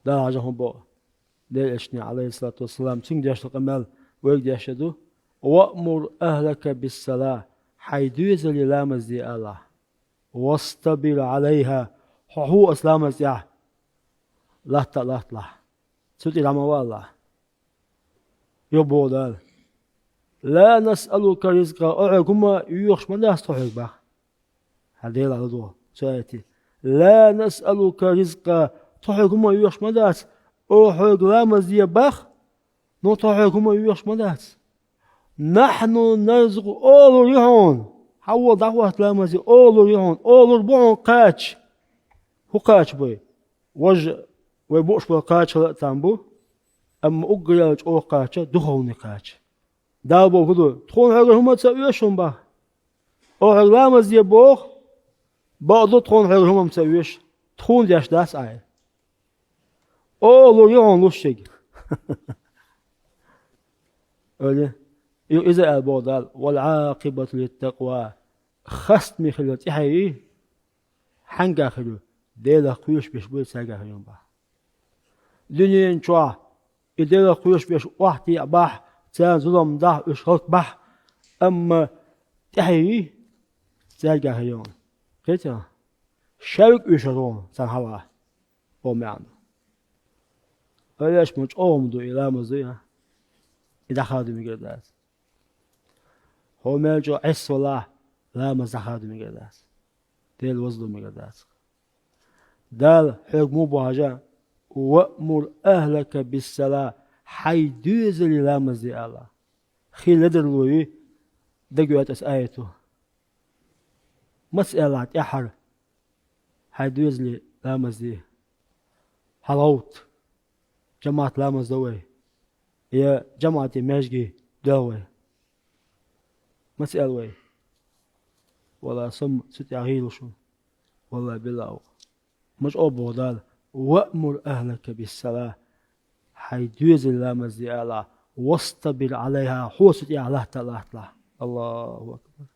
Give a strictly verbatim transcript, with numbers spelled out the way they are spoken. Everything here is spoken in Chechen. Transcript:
Дала хьажа хӀун бо? Делан Элчано, Ӏалайхиссалату вассалам, цуьнга деш долу къамел вайга деш ду: «Ваъмур ахлака биссала», хьайн доьзале ламаз де алахь. «Вастабир Ӏалайха», хьо хьу оцу ламаз тӀехь латта а латталахь. Цу тӀе дӀа ма валалахь. Юха боху Дала: «Ла насъалука ризкъа», оха хьоьга хӀума йоьхуш ма дац тхо хьоьга боху. Хьан Дела ладогӀа цу аятехь: «Ла насъалука ризкъа», тхо хьоьга хӀума йоьхуш ма дац, оха хьоьга ламаз де боху, но тхо хьоьга хӀума йоьхуш ма дац. «Нахьну нарзукъу», оха лур ю хьуна. Хьан вон дӀахӀотта ламазе, оха лур ю хьуна, оха лур бу хьуна кхача. ХӀун кхача бу? Важа вай бууш болу кхача хила а там бу, амма уггаре а чӀогӀа кхача духовни кхача. Дала боху ду: «Тхуна хьоьгара хӀума ца оьшу хьуна боху. Оха хьоьга ламаз де боху, бакъду тхуна хьоьгара хӀума ца оьшу, тхуна деш дац Ӏайра». Оха лур ю хьуна луш шега. Ойла, и-, иза аьлла боху Дала: «Вал Ӏакъибату литтакъва». Хастаме хилар тӀаьхье ю, хьаьнгахь хир ю? Делах кхоьруш берш буй, цаьргахь хир ю боху. Дуьнен чохь и Делах кхоьруш берш охьатаьӀа бахь, царна зулам дахь, уьш хӀаллакбахь, амма тӀаьхье ю, цаьргахь хир ю. Кхетий? Шаьрга оьшур ву царна хьалха, боху маьӀна. Ойла, ма чӀогӀа ма ду и ламаз ду, я? И дӀахадо мегар дац. ХӀо мел чӀогӀа Ӏеса валахь, ламаз дӀахадо мегар дац. Дела вазло мегар дац. Дала хьоьга муха боху хьажа: «Ваъмур ахлака биссала», хьайн доьзале ламаз де алахь. Хи ледарло ю, дагайоьтту аса аято. Маца аьлла тӀаьххьара: «Хьайн доьзале ламаз де, хьалагӀовтта, жамаӀат ламаз до вай, я жамаӀате маьждиге доьлху вай»? Маца аьлла вай? Валла, со-м цу тӀехь гӀийла шу. Валла, билла, ма чӀогӀа боху Дала: «Ваъмур ахлака биссала», хьайн доьзале ламаз де алахь, «вастабир Ӏалайха», хьо цу тӀехь латта а латталахь. Аллаху акбар.